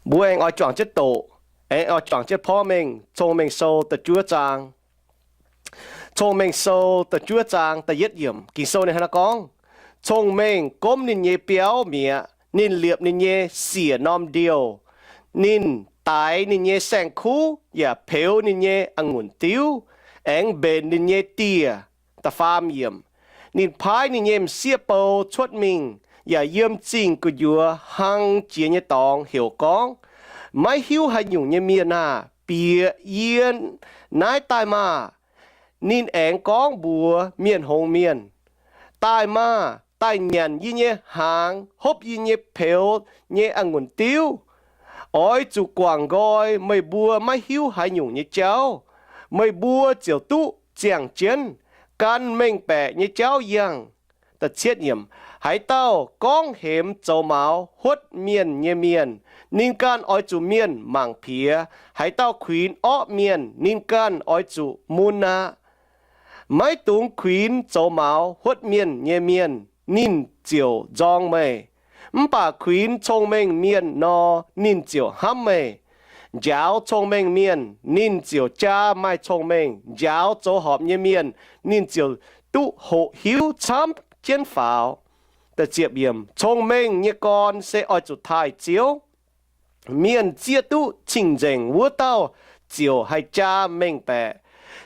Mbuo aengx oix juangc jienv doqc, aengx oix juangc jienv porv mengh Cong-Mengh Sou da'juov zaang. Cong-Mengh Sou da'juov zaang da'yietv yiemc Ging-Sou ninh hnangv naaiv gorngv, Cong-Mengh gomv ninh nyei biauv mi'aqv. Ninh liepc ninh nyei siec norm ndiouh. Ninh daix ninh nyei saeng-kuv yaac peux ninh nyei a'ngunc diuv, aengx mbenc ninh nyei dieh. Da'faam yiemc, ninh paaiv ninh nyei m'sieqv bou cuotv mingh, yaac yiem zingh gu'nyuoz hlang jiex nyei dorngx heuc gorngv, Maiv hiuv haaix nyungc nyei mienh aah! Bieqc yie naaiv daaih maah! Ninh aengx gorngv mbuox mienh hngongx mienh, Daaih maah! Daaih nyanc yie nyei hnaangx, hopv yie nyei peux nyei a'ngunc diuv. Oix zuqc guangc nqoi meih mbuo maiv hiuv haaix nyungc nyei jauv. Meih mbuo ziouc duqv ziangh jienv gan mengh baeqc nyei jauv yangh. Haaix dauh gorngv hemx zoux maux huotv mienh nyei mienh, ninh ganh oix zuqc mienh mangc piex. Haaix dauh kuinx orqv mienh, ninh ganh oix zuqc mun aqv. Maiv dungx kuinx zoux maux huotv mienh nyei mienh, ninh ziouc nzorng meih. Mv baac kuinx cong-mengh mienh nor, ninh ziouc hnamv meih. Njaaux cong-mengh mienh, ninh ziouc jaa maaih cong-mengh. Njaaux zoux horpc nyei mienh, ninh ziouc duqv hoqc hiuv camv jienv faaux. Cong-mengh nyei gorn se oix zuqc taaih Ziouv. Mienh zieqv duqv cing-nzengc wuov dauh ziouc haih jaa mengh baeqc.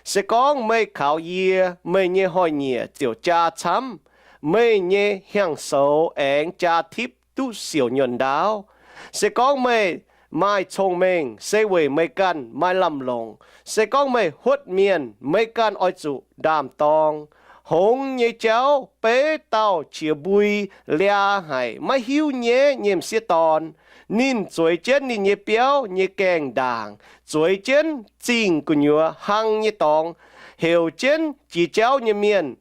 Se gorngv meih kaux yie, meih nyei hnoi-nyieqc ziouc jaa camv. Meih nyei hiaang-soux aengx jaa tipv duqv siouc nyuonh ndaauv. Se gorngv meih maaih cong-mengh, se weic meih ganh maaih lamh longc. Se gorngv meih huotv mienh, meih ganh oix zuqc ndaam-dorng. Hngongx nyei jauv beiv dauh qiex mbui liaa haic maiv hiuv nyaiv nyei m'sieqv dorn. Ninh zueiz jienv ninh nyei biauv nyei gaengh ndaangc, zueiz jienv zingh gu'nyuoz hlang nyei dorngx, heuc jienv jiex jauv nyei mienh,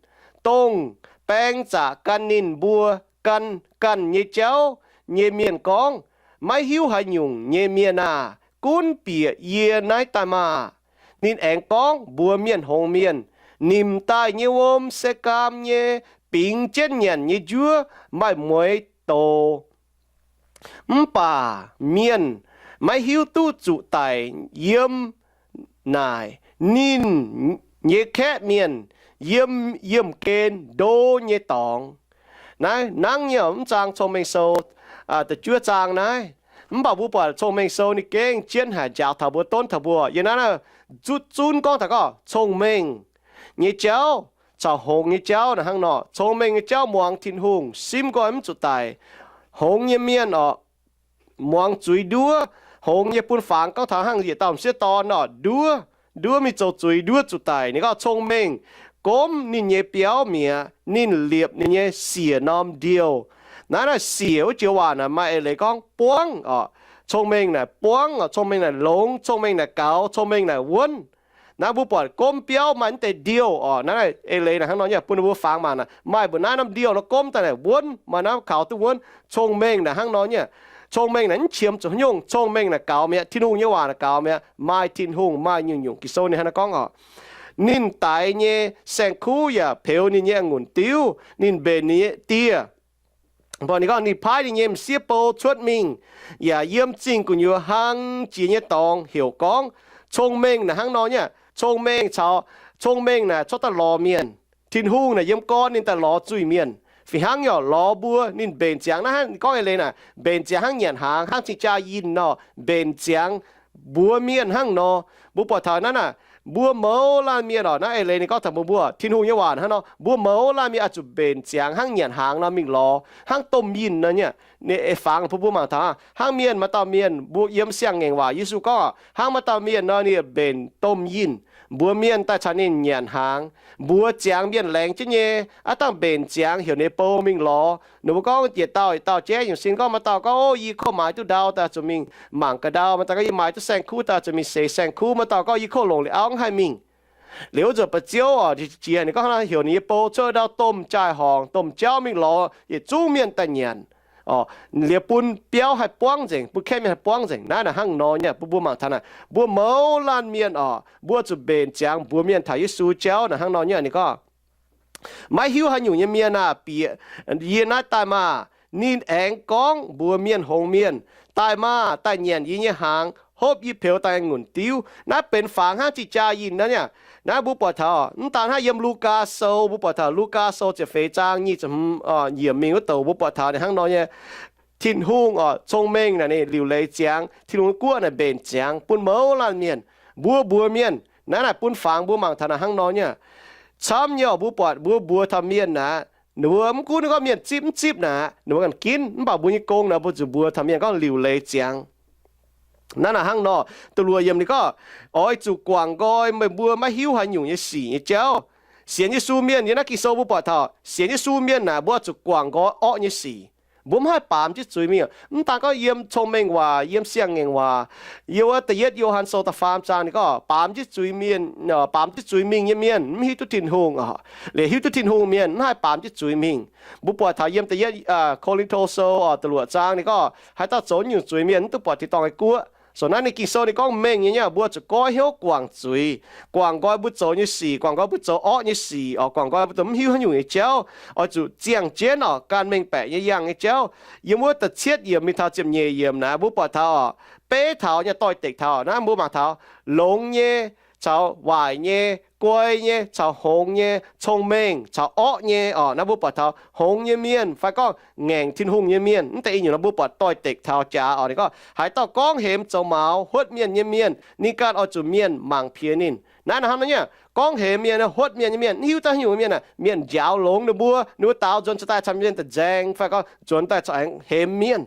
dongh baeng zaqc gan ninh mbuo gan ganh nyei jauv nyei mienh gorngv, Maiv hiuv haaix nyungc nyei mienh aah! Gunv bieqc yie naaiv daaih maah! Ninh aengx gorngv mbuox mienh hngongx mienh, Nimc daaih nyei wuom se gaam nyei, bingx jienv nyanc nyei njuov maaih mueiz doz. Mv baac mienh maiv hiuv duqv zuqc daic yiem naaic, ninh nyei kaeqv mienh yiem yiemh gen ndo nyei dorngx. Naaiv nangv nyei mv zaang Cong-Mengh Sou da'juov zaang naaiv. Mv baac mbuo buatc Cong-Mengh Sou ninh gengh jienv haic njaaux taux mbuo, donv taux mbuo. Yiem naaiv naaiv zutv zunv gorngv taux gorngv cong-mengh nyei jauv caux hngongx nyei jauv naaic hnangv nor. Cong-mengh nyei jauv muangx Tin-Hungh, simv nqoi mv zuqc daic. Hngongx nyei mienh orqc, muangx zuiz nduov. Hngongx nyei bun fangx gorngv taux hnangv yietc dauh m'sieqv dorn orqc, nduov, nduov mingh zoux zuiz, nduov zuqc daic. Ninh gorngv cong-mengh gomv ninh nyei biauv mi'aqv, ninh liepc ninh nyei siec norm ndiouh. Naaiv naaic siec wuov joux waac naaic maaih eix leiz gorngv buangv orqc. Cong-mengh naaic buangv orqc, cong-mengh naaic longx, cong-mengh naaic gaux, cong-mengh naaic wuonv. Naaiv mbuo buatc gomv biauv maaih mv deix ndiouh orqc. Naaiv eix leiz naaic hnangv nor nyei, bun ninh mbuo fangx mangc naaic, maaih mbuo naaiv norm ndiouh nor gomv daaih naaic wuonv, maaih naaiv kaux duqv wuonv. Cong-mengh naaic hnangv nor nyei. Cong-mengh naaic mv qiemx zuqc haaix nyungc. Cong-mengh naaic gaux mi'aqv. Tin-Hungh nyei waac naaic gaux mi'aqv. Maaih Tin-Hungh, maaih nyungc-nyungc. Ging-Sou ninh hnangv naaiv gorngv orqc, ninh daix nyei saeng-kuv yaac peux ninh nyei a'ngunc diuv, ninh mbenc ninh nyei dieh. Ninh gorngv, ninh paaiv ninh nyei m'sieqv bou cuotv mingh, yaac yiem zingh gu'nyuoz hlang jiex nyei dorngx heuc gorngv, cong-mengh naaic hnangv nor nyei. Cong-mengh caux, cong-mengh naaic corc daaih lorz mienh. Tin-Hungh naaic yiem gorn ninh daaih lorz zuiz-mienh. Fih hnangv nyei orqc, lorz mbuo ninh mbenc ziangx naaiv hnangv, gorngv eix leiz naaic, mbenc ziangx hnangv nyanc hnaangx, hnangv cing jaa yinh nor, mbenc ziangx mbuox mienh hnangv nor. Mbuo buatc taux naaiv naaic, mbuo mouz laanh mienh orqc, naaiv eix leiz ninh gorngv taux mbuo, mbuo Tin-Hungh nyei waac hnangv nor, mbuo mouz laanh mienh oix zuqc mbenc ziangx hnangv nyanc hnaangx nor mingh lorz, hnangv domh yinh nor nyei. Ninh fangx bun mbuo mangc taux hnangv mienh, maaih dauh mienh, mbuo yiem Siang-Ngaengc Waac Yesu gorngv orqc, hnangv maaih dauh mienh nor ninh mbenc domh yinh, mbuox mienh daaih caux ninh nyanc hnaangx, mbuox ziangx mienh laengz jienv nyei, aav dangh mbenc ziangx heuc ninh bou mingh lorz. Ninh mbuo gorngv yietc dauh yietc dauh jaiv nyungc sin gorngv, maaih dauh gorngv, Ov, yie koh maaiz duqv ndau daaih zuqc mingh mangc ga'ndau. Maaih dauh gorngv, Yie maaiz duqv saeng-kuv daaih zuqc mingh seix saeng-kuv. Maaih dauh gorngv, Yie koh longc liuz auv mv haih mingh. Liuz wuov nzunc ba'zioux orqc, jiex ninh gorngv heuc ninh nyei bou cuotv dauh domh jaa-horngc, domh jauv mingh lorz yietc zungv mienh daaih nyanc. Liuz bun biauv haih buangv nzengc, bun kaeqv mienh haih buangv nzengc. Naaiv naaic hnangv nor nyei, bun mbuo mangc taux naaic, mbuo mouz laanh mienh orqc, mbuo zuqc mbenc ziangx mbuox mienh taux Yesu jauv naaic hnangv nor nyei. Ninh gorngv, Maiv hiuv haaix nyungc nyei mienh aah! Bieqc yie naaiv daaih maah! Ninh aengx gorngv mbuox mienh hngongx mienh, daaih maah, daaih nyanc yie nyei hnaangx, hopv yie peux daaih ngutc diuv. Naaiv benx fangx hnangv jiex jaa yinh naaiv niaa. Naaiv mbuo buatc taux, mv daan hnangv yiem Lugaa Sou, mbuo buatc taux Lugaa Sou ziepc feix zaang nyic ziepc hmz yiemc mingh wuov douc, mbuo buatc taux ninh hnangv nor nyei. Tin-Hungh oc, cong-mengh naaic ninh liuc leiz ziangx, Tin-Hungh nyei guoqv naaic mbenc ziangx bun mouz laanh mienh. Mbuo mbuox mienh, naaiv naaic bun fangx mbuo mangc taux naaic hnangv nor nyei. Camv nyei oc, mbuo buatc mbuo mbuox taux mienh naaic, ninh mbuo mv gunv gorngv mienh zipv mv zipv naaic, ninh mbuo ganh ginv. Mv baac mbuo nyei gong naaic mbuo zuqc mbuox taux mienh gorngv liuc leiz ziangx. Naaiv naaic hnangv nor, da'luoqc yiemc ninh gorngv, oix zuqc guangc nqoi meih mbuo maiv hiuv haaix nyungc nyei sic nyei jauv. Sienx Yesu mienh, yiem naaiv Ging-Sou mbuo buatc taux, sienx Yesu mienh naaic mbuo zuqc guangc nqoi orqv nyei sic. Mbuo mv haih baamz jienv zuiz mingh. Mv daan gorngv yiem cong-mengh waac, yiem siang-ngaengc waac, yiem wuov da'yietv Yo^han Sou da'faam zaang ninh gorngv, baamz jienv zuiz mienh, baamz jienv zuiz mingh nyei mienh mv hiuv duqv Tin-Hungh oc. Liemh hiuv duqv Tin-Hungh mienh mv haih baamz jienv zuiz mingh. Mbuo buatc taux yiem da'yietv Ko^lin^to Sou oc, da'luoqc zaang ninh gorngv, haaix dauh zoux nyungc zuiz mienh mv duqv buatc tin-dorngh nyei guoqv. So naaiv ninh Ging-Sou ninh gorngv mengh nyei, mbuo zuqc goiv hnyouv guangc zuiz, guangc nqoi mbuo zoux nyei sic, guangc nqoi mbuo zoux orqv nyei sic oc, guangc nqoi mbuo zoux mv hiuv haaix nyungc nyei jauv, oix zuqc ziangh jienv oc, gan mengh baeqc nyei yangh nyei jauv. Yiem wuov da'cietv yiemc mingh taux ziepc nyeic yiemc naaiv mbuo buatc taux oc, beiv taux nyei, doix-dekc taux naaiv mbuo mangc taux longx nyei caux waaic nyei, guai nyei caux hngongx nyei, cong-mengh caux orqv nyei oc. Naaiv mbuo buatc taux hngongx nyei mienh fai gorngv ngaengc Tin-Hungh nyei mienh, mv deix i nyungc naaiv mbuo buatc doix-dekc taux jaax oc. Ninh gorngv haaix dauh gorngv hemx zoux maux huotv mienh nyei mienh, ninh ganh oix zuqc mienh mangc piex ninh. Naaiv naaic hnangv nor nyei, gorngv hemx mienh, huotv mienh nyei mienh, mv hiuv duqv haaix nyungc mienh aah, mienh njaaux longx ninh mbuo, ninh mbuo daaux nzuonx caux daaih caux mienh daaih nzaeng fai gorngv nzuonx daaih caux aengx hemx mienh.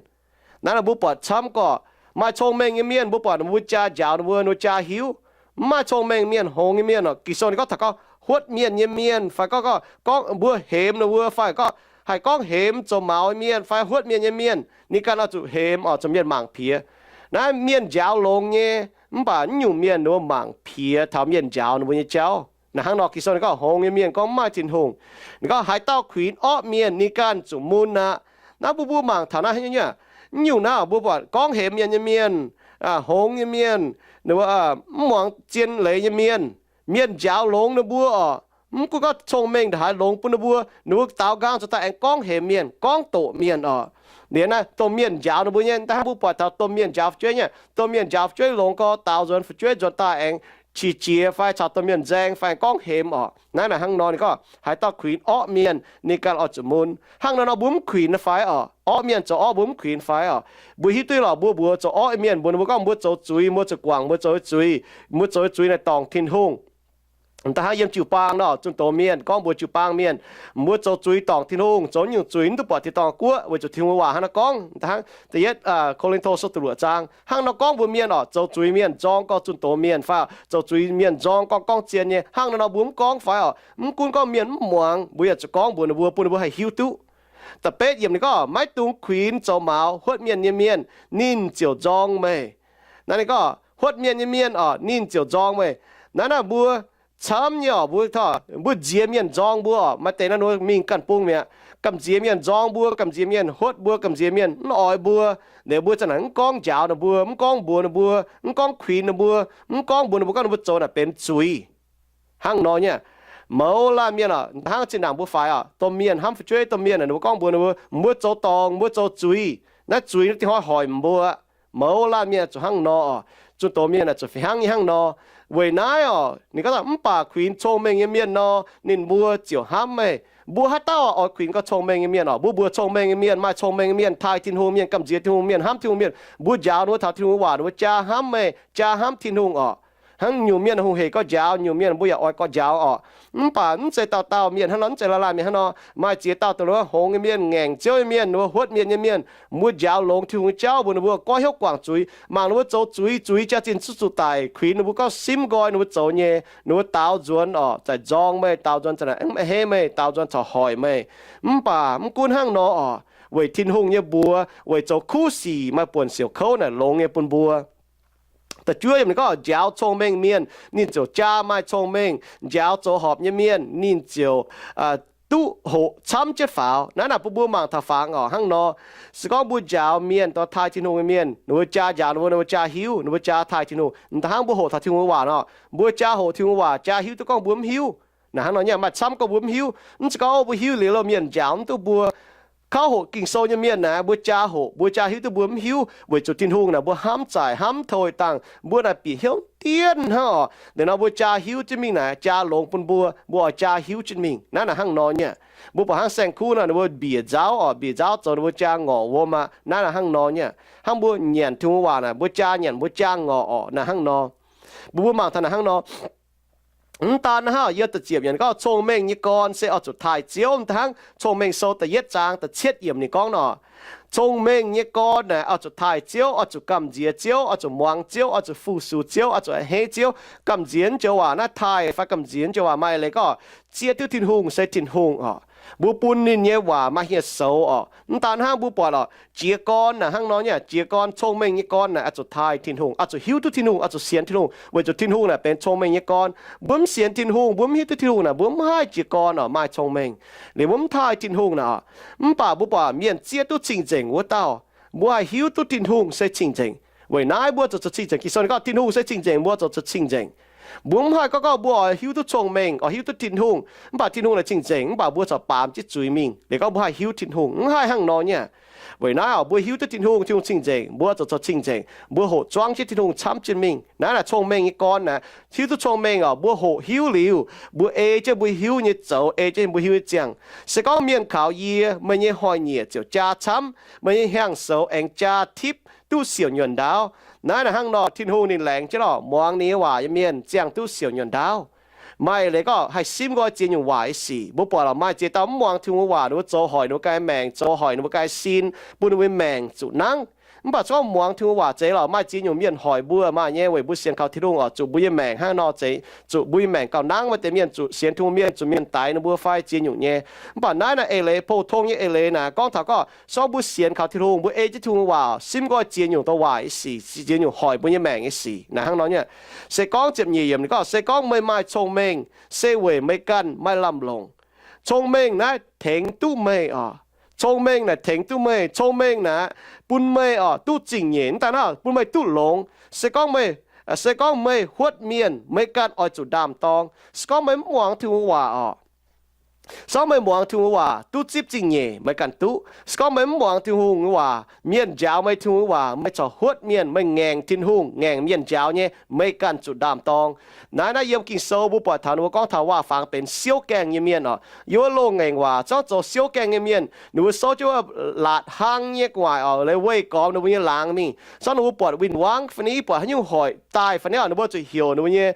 Naaiv naaic mbuo buatc camv gorqv, maaih cong-mengh nyei mienh mbuo buatc ninh mbuo jaa njaaux ninh mbuo, ninh mbuo jaa hiuv. Mv maaih cong-mengh mienh, hngongx nyei mienh oc, Ging-Sou ninh gorngv taux gorngv huotv mienh nyei mienh fai gorngv, gorngv mbuo hemx ninh mbuo fai gorngv haih gorngv hemx zoux maux nyei mienh fai huotv mienh nyei mienh, ninh ganh oix zuqc hemx oc, zoux mienh mangc piex. Naaiv mienh njaaux longx nyei, mv baac mv nyungc mienh ninh mbuo mangc piex taux mienh njaaux ninh mbuo nyei jauv. Naaiv hnangv nor Ging-Sou ninh gorngv hngongx nyei mienh gorngv mv maaih Tin-Hungh. Ninh gorngv haaix dauh kuinx orqv mienh, ninh ganh zuqc mun aqv. Naaiv mbuo mbuo mangc taux naaiv nyei, mv nyungc naaiv mbuo buatc gorngv hemx mienh nyei mienh, hngongx nyei mienh, ninh mbuo mv muangx zien leiz nyei mienh, mienh njaaux longx ninh mbuo oc. Mv gunv gorngv cong-mengh ndongc haaix longx bun ninh mbuo, ninh mbuo daaux nqaang zoux daaih aengx gorngv hemx mienh, gorngv doqc mienh oc. Liuz naaiv dongh mienh njaaux ninh mbuo nyei, da'hnangv mbuo buatc taux domh mienh njaaux fu'jueiv nyei, domh mienh njaaux fu'jueiv longx gorx, daaux nzuonx fu'jueiv nzuonx daaih aengx qiex jiez fai caux domh mienh nzaeng fai aengx gorngv hemx oc. Naaiv naaic hnangv nor ninh gorngv haaix dauh kuinx orqv mienh, ninh ganh oix zuqc mun. Hnangv nor nor mbuo mv kuinx fai oc? Orqv mienh zoux orqv mbuo mv kuinx fai oc? Mbuo hiuv duqv lorqc, mbuo mbuox zoux orqv nyei mienh mbuox ninh mbuo gorngv mbuo zoux zuiz, mbuo zuqc guangc mbuo zoux zuiz, mbuo zoux zuiz naaic dorngc Tin-Hungh. Da'hnangv yiem jiu-baang nor, zunh doz mienh gorngv mbuox jiu-baang mienh, mbuo zoux zuiz dorngc Tin-Hungh, zoux nyungc zuiz mv duqv buatc tin-dorngh guoqv, weic zuqc Tin-Hungh waac hnangv naaiv gorngv. Da'hnangv da'yietv Ko^lin^to Sou da'luoqc zaang hnangv nor gorngv mbuox mienh oc, zoux zuiz mienh nzorng gorngv zunh doz mienh fai oc, zoux zuiz mienh nzorng gorngv gorngv zien nyei. Hnangv nor nor mbuo mv gorngv fai oc? Mv gunv gorngv mienh mv muangx, mbuo yaac zuqc gorngv mbuox ninh mbuo bun ninh mbuo haih hiuv duqv. Da'betv yiemc ninh gorngv, maiv dungx kuinx zoux maux huotv mienh nyei mienh, ninh ziouc nzorng meih. Naaiv ninh gorngv huotv mienh nyei mienh oc, ninh ziouc nzorng meih. Naaiv naaic mbuo camv nyei oc, mbuo, mbuo nziex mienh nzorng mbuo oc, maaih deix naaiv mbuo mingh ganh bung mi'aqv. Gamh nziex mienh nzorng mbuo, gamh nziex mienh huotv mbuo, gamh nziex mienh mv oix mbuo. Liuz mbuo za'naaic mv gorngv njaaux ninh mbuo, mv gorngv mbuox ninh mbuo, mv gorngv kuinx ninh mbuo, mv gorngv mbuox ninh mbuo gorngv ninh mbuo zoux naaic benx zuiz. Hnangv nor nyei, mouz laanh mienh oc, hnangv zinh ndaangc mbuo faix oc, domh mienh hnamv fu'jueiv domh mienh, ninh mbuo gorngv mbuox ninh mbuo, mbuo zoux dorngc, mbuo zoux zuiz. Naaiv zuiz naaiv dingh hnoi hoic mbuo. Mouz laanh mienh zuqc hnangv nor oc. Zunh doz mienh zuqc fih hnangv nyei hnangv nor. Weic naaiv oc, ninh gorngv mv baac kuinx cong-mengh nyei mienh nor, ninh mbuo ziouc hnamv meih. Mbuo haaix dauh oix kuinx gorngv cong-mengh nyei mienh oc? Mbuo mbuox cong-mengh nyei mienh, maaih cong-mengh nyei mienh, taaih Tin-Hungh mienh, gamh nziex Tin-Hungh mienh, hnamv Tin-Hungh mienh, mbuo njaaux ninh mbuo taux Tin-Hungh waac, ninh mbuo jaa hnamv meih, jaa hnamv Tin-Hungh oc. Hnangv nyungc mienh hungh hec gorngv njaaux, nyungc mienh mbuo yaac oix gorngv njaaux oc. Mv baac mv zeiz dauh dauh mienh hnangv nor, mv zeiz laanh laanh mienh hnangv nor. Maaih ziex dauh dongh hngongx nyei mienh, ngaengc Ziouv nyei mienh, ninh mbuo huotv mienh nyei mienh, mbuo njaaux longx Tin-Hungh nyei jauv mbuox ninh mbuo, goiv hnyouv guangc zuiz, mangc ninh mbuo zoux zuiz, zuiz jaa zinh zuqc daic, kuinx ninh mbuo gorngv simv nqoi ninh mbuo zoux nyei, ninh mbuo daaux nzuonx oc, za'gengh nzorng meih, daaux nzuonx za'gengh mv a'hneiv meih, daaux nzuonx caux hoic meih. Mv baac mv gunv hnangv nor oc, weic Tin-Hungh nyei mbuox, weic zoux kuv sic maaih buonc siouc kouv naaic longx nyei bun mbuo. Da'juov yiemc ninh gorngv, njaaux cong-mengh mienh, ninh ziouc jaa maaih cong-mengh. Njaaux zoux horpc nyei mienh, ninh ziouc duqv hoqc camv jienv faaux. Naaiv naaic bun mbuo mangc taux fangx oc, hnangv nor. Se gorngv mbuo njaaux mienh, dongh taaih Tin-Hungh nyei mienh, ninh mbuo jaa njaaux ninh mbuo, ninh mbuo jaa hiuv, ninh mbuo jaa taaih Tin-Hungh. Da'hnangv mbuo hoqc taux Tin-Hungh waac nor, mbuo jaa hoqc Tin-Hungh waac, jaa hiuv duqv gorngv mbuo mv hiuv. Naaiv hnangv nor nyei, maaih camv gorngv mbuo mv hiuv. Mv zeiz gorngv mbuo hiuv liuz, mienh njaaux mv duqv mbuo. Kauv hoqc Ging-Sou nyei mienh naaic, mbuo jaa hoqc, mbuo jaa hiuv duqv mbuo mv hiuv, weic zuqc Tin-Hungh naaic mbuo hnamv zaaic hnamv toi dangh, mbuo naaic bieqc hnyouv dienv hnangv oc. Liuz nor mbuo jaa hiuv jienv mingh naaic, jaa longx bun mbuo, mbuo oix jaa hiuv jienv mingh. Naaiv naaic hnangv nor nyei. Mbuo buatc hnangv saeng-kuv nor, ninh mbuo mbiec nzauv oc, mbiec nzauv zoux ninh mbuo jaa ngorc wuom aqv. Naaiv naaic hnangv nor nyei. Hnangv mbuo nyanc Tin-Hungh waac naaic, mbuo jaa nyanc mbuo jaa ngorc oc, naaic hnangv nor. Mbuo mbuo mangc taux naaic hnangv nor. Mv daan hnangv, yiem da'ziepc yiemc gorngv, cong-mengh nyei gorn se oix zuqc taaih Ziouv. Mv daan hnangv, Cong-Mengh Sou da'yietv zaang da'cietv yiemc ninh gorngv nor, cong-mengh nyei gorn naaic oix zuqc taaih Ziouv, oix zuqc gamh nziex Ziouv, oix zuqc muangx Ziouv, oix zuqc fu-sux Ziouv, oix zuqc a'hneiv Ziouv. Gamh nziex joux waac naaiv taaih fai gamh nziex joux waac maaih leiz gorngv, zieqv duqv Tin-Hungh se Tin-Hungh oc. Mbuo bun ninh nyei waac maaih hieh soux oc. Mv daan hnangv, mbuo buatc oc, jiez gorn naaic hnangv nor nyei. Jiez gorn, cong-mengh nyei gorn naaic oix zuqc taaih Tin-Hungh, oix zuqc hiuv duqv Tin-Hungh, oix zuqc sienx Tin-Hungh, weic zuqc Tin-Hungh naaic benx cong-mengh nyei gorn. Mbuo mv sienx Tin-Hungh, mbuo mv hiuv duqv Tin-Hungh naaic, mbuo mv haih jiez gorn oc, maaih cong-mengh. Liuz mbuo mv taaih Tin-Hungh naaic oc. Mv baac mbuo buatc mienh zieqv duqv cing-nzengc wuov dauh, mbuo haih hiuv duqv Tin-Hungh se cing-nzengc. Weic naaiv mbuo zuqc zoux cing-nzengc. Ging-Sou ninh gorngv Tin-Hungh se cing-nzengc, mbuo zuqc zoux cing-nzengc. Mbuo mv haih gorngv, gorngv mbuo oix hiuv duqv cong-mengh, oix hiuv duqv Tin-Hungh, mv baac Tin-Hungh naaic cing-nzengc, mv baac mbuo corc baamz jienv zuiz mingh. Liuz gorngv mbuo haih hiuv Tin-Hungh, mv haih hnangv nor nyei. Weic naaiv oc, mbuo hiuv duqv Tin-Hungh, Tin-Hungh cing-nzengc, mbuo zuqc zoux cing-nzengc, mbuo hoqc zuangv jienv Tin-Hungh camv jienv mingh. Naaiv naaic cong-mengh nyei gorn naaic, hiuv duqv cong-mengh oc, mbuo hoqc hiuv liuz, mbuo ei jienv mbuo hiuv nyei zoux, ei jienv mbuo hiuv nyei ziangh. Se gorngv mienh kaux yie, meih nyei hnoi-nyieqc ziouc jaa camv, meih nyei hiaang-soux aengx jaa tipv duqv siouc nyuonh ndaauv. Naaiv naaic hnangv nor, Tin-Hungh ninh laengz jienv oc, muangx ninh nyei waac nyei mienh ziangh duqv siouc nyuonh ndaauv. Maaih leiz gorngv haih simv nqoi ziex nyungc waaic nyei sic. Mbuo buatc lorqc, maaih ziex dauh mv muangx Tin-Hungh waac, ninh mbuo zoux hoic ninh mbuo ganh maengc, zoux hoic ninh mbuo ganh sin, bun ninh mbuo maengc zuqc nangv. Mv baac se gorngv muangx Tin-Hungh waac zeiz lorqc, maaih ziex nyungc mienh hoic mbuo maaih nyei, weic mbuo sienx kaux Tin-Hungh oc, zuqc mbuo nyei maengc hnangv nor zeiz, zuqc mbuo nyei maengc gauh nangv. Maaih deix mienh zuqc sienx Tin-Hungh mienh zuqc mienh daix ninh mbuo fai ziex nyungc nyei. Mv baac naaiv naaic eix leiz, pou-tong nyei eix leiz naaic gorngv taux gorngv, se gorngv mbuo sienx kaux Tin-Hungh, mbuo ei jienv Tin-Hungh waac, simv nqoi ziex nyungc douc waaic nyei sic, ziex nyungc hoic mbuo nyei maengc nyei sic. Naaic hnangv nor nyei. Se gorngv ziepc nyeic yiemc ninh gorngv, se gorngv meih maaih cong-mengh, se weic meih ganh maaih lamh longc. Cong-mengh naaiv tengx duqv meih oc. Cong-mengh naaic tengx duqv meih. Cong-mengh naaic bun meih oc duqv zingh nyeic. Mv daaih naaiv bun meih duqv longx. Se gorngv meih, se gorngv meih huotv mienh, meih ganh oix zuqc ndaam-dorng. Se gorngv meih mv muangx Tin-Hungh waac oc, se gorngv meih muangx Tin-Hungh waac duqv zipv zingh nyeic, meih ganh duqv. Se gorngv meih mv muangx Tin-Hungh waac, mienh njaaux meih Tin-Hungh waac, meih corc huotv mienh, meih ngaengc Tin-Hungh, ngaengc mienh njaaux nyei, meih ganh zuqc ndaam-dorng. Naaiv naaiv yiem Ging-Sou mbuo buatc taux ninh mbuo gorngv taux waac-fangx benx siouv gaengh nyei mienh oc. Yiem wuov loz-ngaengc waac zorngv zoux siouv gaengh nyei mienh, ninh mbuo souv jienv wuov laatc hlang nyei gu'nguaaic oc, leiz weih gormx ninh mbuo nyei laangz mingh. Zorngv ninh mbuo buatc win-wangv fai niv, buatc haaix nyungc hoic daaih fai niv, ninh mbuo zuqc heuc ninh mbuo nyei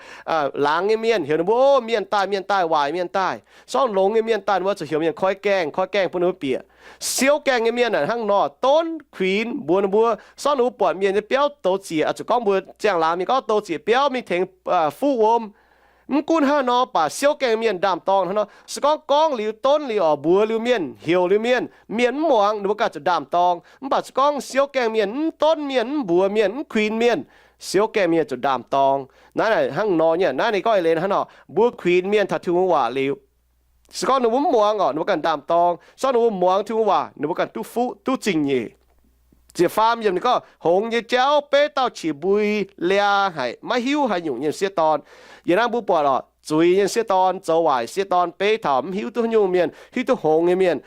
laangz nyei mienh, heuc ninh mbuo, o, mienh daaih, mienh daaih, waaic mienh daaih. Zorngv longx nyei mienh daaih, ninh mbuo zuqc heuc mienh koi gaengh, koi gaengh bun ninh mbuo bieqc. Siouv gaengh nyei mienh naaic hnangv nor, donv kuinx mbuox ninh mbuo. Zorngv ninh mbuo buatc mienh nyei biauv douz zieqc, zuqc gorngv mbuo ziangh laangz mingh gorngv douz zieqc biauv mingh tengx fuqv wuom. Mv gunv hnangv nor, baac siouv gaengh mienh ndaam-dorng hnangv nor. Se gorngv gorngv liuz, donv liuz oc, mbuox liuz mienh, heuc liuz mienh, mienh mv muangx, ninh mbuo ganh zuqc ndaam-dorng. Mv baac se gorngv siouv gaengh mienh mv donv mienh, mv mbuox mienh, mv kuinx mienh, siouv gaengh mienh zuqc ndaam-dorng. Naaiv naaic hnangv nor nyei. Naaiv ninh gorngv eix leiz hnangv nor, mbuo kuinx mienh taux Tin-Hungh waac liuz, se gorngv ninh mbuo mv muangx oc, ninh mbuo ganh ndaam-dorng. Se gorngv ninh mbuo muangx Tin-Hungh waac, ninh mbuo ganh duqv fuqv duqv zingh nyeic. Ziepc faam yiemc ninh gorngv, hngongx nyei jauv beiv dauh qiex mbui liaa haic, maiv hiuv haaix nyungc nyei m'sieqv dorn. Yie hnangv mbuo buatc oc, zuiz nyei m'sieqv dorn, zoux waaic m'sieqv dorn, beiv taux mv hiuv duqv haaix nyungc mienh, hiuv duqv hngongx nyei mienh.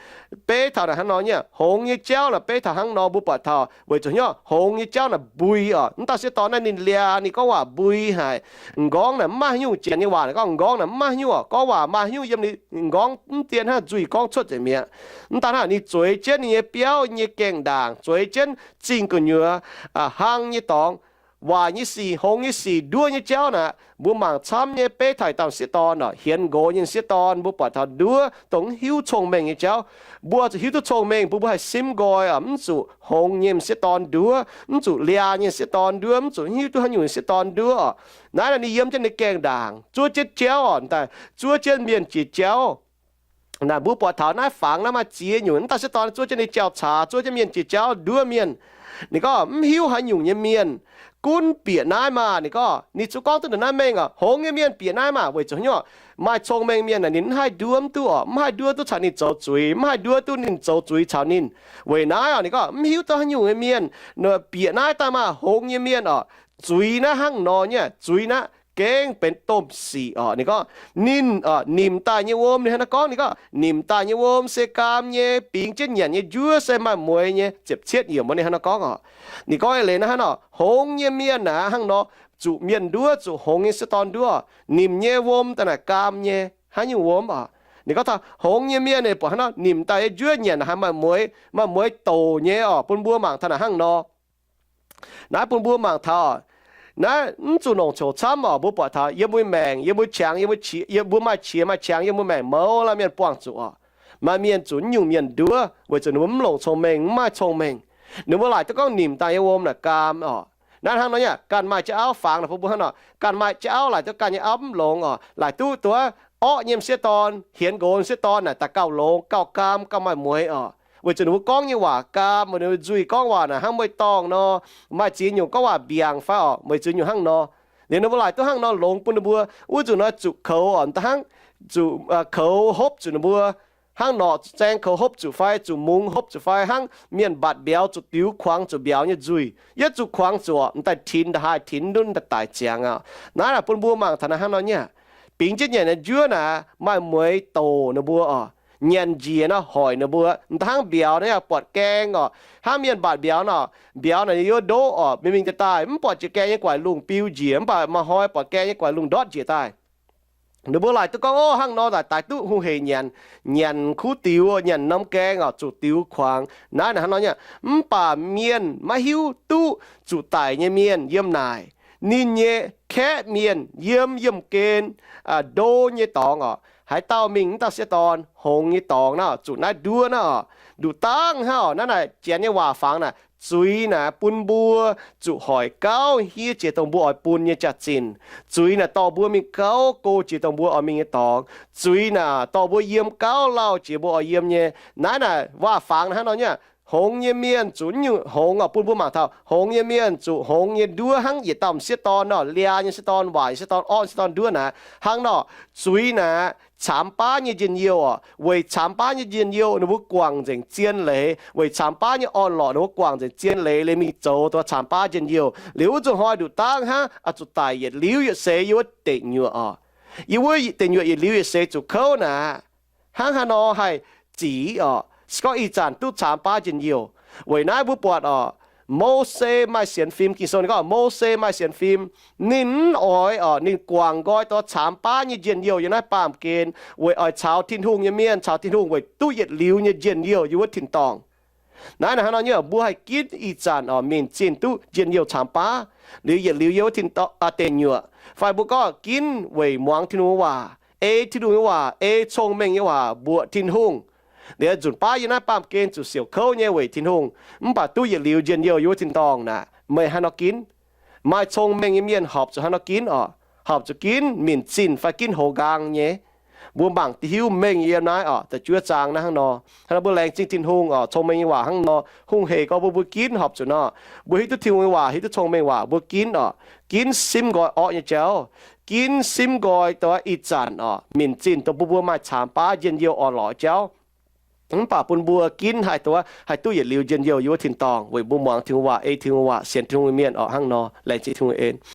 Beiv taux naaic hnangv nor nyei, hngongx nyei jauv naaic beiv tauh hnangv nor mbuo buatc taux, weic zuqc hnyouv hngongx nyei jauv naaic mbui oc. Mv dauh m'sieqv dorn naaiv ninh liaa, ninh gorngv waac mbui haic. M'nqorngv naaic mv maaih haaix nyungc, janx nyei waac naaic gorngv m'nqorngv naaic mv maaih haaix nyungc oc, gorngv waac maaih haaix nyungc yiem ninh m'nqorngv mv dien hnangv nzuih gorngv cuotv nzengc mi'aqv. Mv daan hnangv, ninh zueiz jienv ninh nyei biauv nyei gaengh ndaangc, zueiz jienv zingh gu'nyuoz hlang nyei dorngx, waaic nyei sic, hngongx nyei sic, nduov nyei jauv naaic, mbuo mangc camv nyei. Beiv taux dauh m'sieqv dorn oc, hienx nqox nyei m'sieqv dorn, mbuo buatc taux nduov dongh mv hiuv cong-mengh nyei jauv. Mbuo zuqc hiuv duqv cong-mengh, mbuo mbuo haih simv nqoi oc, mv zuqc hngongx nyei m'sieqv dorn nduov, mv zuqc liaa nyei m'sieqv dorn nduov, mv zuqc hiuv duqv haaix nyungc m'sieqv dorn nduov oc. Naaiv ninh yiem jienv ninh gaengh ndaangc, zuov jienv jauv oc, daaih zuov jienv mienh jiex jauv. Naaic mbuo buatc taux naaiv fangx naaiv maaih ziex nyungc. Mv dauh m'sieqv dorn zuov jienv ninh jauv-caax, zuov jienv mienh jiex jauv, nduov mienh. Ninh gorngv mv hiuv haaix nyungc nyei mienh gunv bieqc naaiv maah. Ninh gorngv ninh zuqc gorngv duqv ndongc naaiv mengh oc, hngongx nyei mienh bieqc naaiv maah, weic zuqc hnyouv maaih cong-mengh mienh naaic ninh mv haih nduov mv duqv oc, mv haih nduov duqv caux ninh zoux zuiz, mv haih nduov duqv ninh zoux zuiz caux ninh. Weic naaiv oc, ninh gorngv mv hiuv duqv haaix nyungc nyei mienh bieqc naaiv daaih maah, hngongx nyei mienh oc, zuiz naaiv hnangv nor nyei, zuiz naaiv gengh benx domh sic oc. Ninh gorngv ninh, nimc daaih nyei wuom, ninh hnangv naaiv gorngv, ninh gorngv nimc daaih nyei wuom se gaam nyei, bingx jienv nyanc nyei njuov se maaih mueix nyei. Ziepc cietv yiemc wuov ninh hnangv naaiv gorngv oc. Ninh gorngv eix leiz naaiv hnangv nor, hngongx nyei mienh naaic hnangv nor, zuqc mienh nduov, zuqc hngongx nyei sieqv dorn nduov. Nimc nyei wuom daaih naaic gaam nyei, haaix nyungc wuom oc? Ninh gorngv taux hngongx nyei mienh, ninh buatc hnangv nor, nimc daaih nyei njuov nyanc haiz maaih mueix, maaih mueix douc nyei oc. Bun mbuo mangc taux naaic hnangv nor. Naaiv bun mbuo mangc taux, naaiv mv zuqc longc coux camv oc. Mbuo buatc taux yiem mbuo maengc, yiem mbuo qangx, yiem mbuo qiex, yiem mbuo maaih qiex maaih qangx, yiem mbuo maengc mouz laanh mienh buangh zuqc oc. Maaih mienh zuqc nyungc mienh nduov weic zuqc ninh mbuo mv longc cong-mengh, mv maaih cong-mengh. Ninh mbuo laaic duqv gorngv nimc daaih nyei wuom naaic gaam oc. Naaiv hnangv nor nyei, ganh maaih jauv auv fangx naaic, bun mbuo hnangv nor, ganh maaih jauv auv laaic duqv ganh nyei auv mv longx oc. Laaic duqv duov orqv nyei sieqv dorn, hienx nqox sieqv dorn naaic daaih gauh longx, gauh gaam, gauh maaih mueix oc. Weic zuqc ninh mbuo gorngv nyei waac gaam, weic ninh mbuo nzuih gorngv waac naaic hnangv mueiz-dorngh nor, maaih ziex nyungc gorngv waac mbiaangc fai oc, weic zuqc nyungc hnangv nor. Liuz ninh mbuo laaic duqv hnangv nor longx bun ninh mbuo, wuov nzunc nor zuqc koux oc, hnangv zuqc koux hopv zuqc ninh mbuo hnangv nor, zuqc zaeng koux hopv zuqc fai, zuqc mungz hopv zuqc fai, hnangv mienh mbatc mbiauz zuqc diux kuangx zuqc mbiauz nyei nzuih, yie zuqc kuangx zuqc, m'daaih tinx, da'haaih tinx ndunv daaih daic ziangx aqv. Naaiv naaic bun mbuo mangc taux naaiv hnangv nor nyei, bingx jienv nyanc nyei njuov naaic maaih mueix douc ninh mbuo oc. Nyanc njiec nor hoic ninh mbuo, m'daaih hnangv mbiauz naaiv yaac buatc gaeng oc. Hnangv mienh mbatc mbiauz nor, mbiauz naaic yiem wuov ndoqv oc, mingh mingh daaih daaih mv buatc jiex gaeng nyei guaix lungh biu njiec, mv baac maaih hnoi buatc gaeng nyei guaix lungh ndortv njiec daaih. Ninh mbuo laaic duqv gorngv, Ov, hnangv nor naaic daaih duqv hungh hec nyanc, nyanc kuv diux, nyanc norm gaeng oc, zuqc diux kuangx. Naaiv naaic hnangv nor nyei, mv baac mienh maiv hiuv duqv zuqc daic nyei mienh yiem naaic. Ninh nyei kaeqv mienh yiem yiemh gen ndo nyei dorngx oc, haaix dauh mingh wuov dauh sieqv dorn hngongx nyei dorngx naaiv oc, zuqc naaiv nduov naaiv oc. Nduqc dangv hnangv oc, naaiv naaic janx nyei waac fangx naaic, zuiz naaic bun mbuo zuqc hoic gauh hiev jiex dongh mbuo oix bun nyei jaax-zinh. Zuiz naaic dorh mbuo mingh gauh go jiex dongh mbuo oix mingh nyei dorngx. Zuiz naaic dorh mbuo yiem gauh lauh jiex mbuo oix yiem nyei. Naaiv naaic waac fangx naaic hnangv nor nyei, hngongx nyei mienh zuqc nyungc hngongx oc, bun mbuo mangc taux hngongx nyei mienh zuqc hngongx nyei nduov hnangv yietc dauh m'sieqv dorn nor, liaa nyei sieqv dorn, waaic nyei sieqv dorn, orqv nyei sieqv dorn nduov naaic hnangv nor. Zuiz naaic caamx baav nyei njien-youh oc, weic caamx baav nyei njien-youh ninh mbuo guangc nzengc zien leiz, weic caamx baav nyei orn-lorqc ninh mbuo guangc nzengc zien leiz, leiz mingh zoux dongh caamx baav njien-youh. Liuz wuov nzunc hnoi nduqc dangv hnangv oix zuqc daic yietc liuz yietc seix yiem wuov deic nyuoqc oc. Yiem wuov deic nyuoqc yietc liuz yietc seix zuqc kouv naaic, hnangv haaix nor haih zic oc, se gorngv ih zanc duqv caamx baav njien-youh. Weic naaiv mbuo buatc oc, Mose maaih sienx fim. Ging-Sou ninh gorngv Mose maaih sienx fim, ninh mv oix oc, ninh guangc nqoi dongh caamx baav nyei njien-youh yiem naaiv baamh gen, weic oix caux Tin-Hungh nyei mienh, caux Tin-Hungh weic duqv yietc liuz nyei njien-youh yiem wuov tin-dorngh. Naaiv naaic hnangv nor nyei, mbuo haih ginv ih zanc oc, minc zinh duqv njien-youh caamx baav, liuz yietc liuz yiem wuov tin-dorngh, deic nyuoqc. Fai mbuo gorngv ginv weic muangx Tin-Hungh nyei waac, ei Tin-Hungh nyei waac, ei cong-mengh nyei waac mbuoqc Tin-Hungh. Liuz nzunc baav yiem naaiv baamh gen zuqc siouc kouv nyei weic Tin-Hungh, mv baac duqv yietc liuz njien-youh yiem wuov tin-dorngh naaic, meih haaix nor ginv? Maaih cong-mengh nyei mienh horpc zuqc haaix nor ginv oc? Horpc zuqc ginv minc zinh fai ginv hoz nqaang nyei? Mbuo mangc diuh hiuv mengh yiem naaiv oc, da'juov zaang naaiv hnangv nor. Hnangv nor mbuo laengz zingh Tin-Hungh oc, cong-mengh nyei waac hnangv nor, hungh hec gorngv mbuo, mbuo ginv horpc zuqc nor. Mbuo hiuv duqv Tin-Hungh nyei waac, hiuv duqv cong-mengh waac, mbuo ginv oc. Ginv simv nqoi orqv nyei jauv, ginv simv nqoi dongh ih zanc oc, minc zinh dongh bun mbuo maaih caamx baav njien-youh orn-lorqc jauv. Mv baac bun mbuo ginv haih dongh haih duqv yietc liuz njien-youh yiem wuov tin-dorngh weic mbuo muangx Tin-Hungh waac, ei Tin-Hungh waac, sienx Tin-Hungh nyei mienh oc, hnangv nor. Laengz zingh Tin-Hungh en.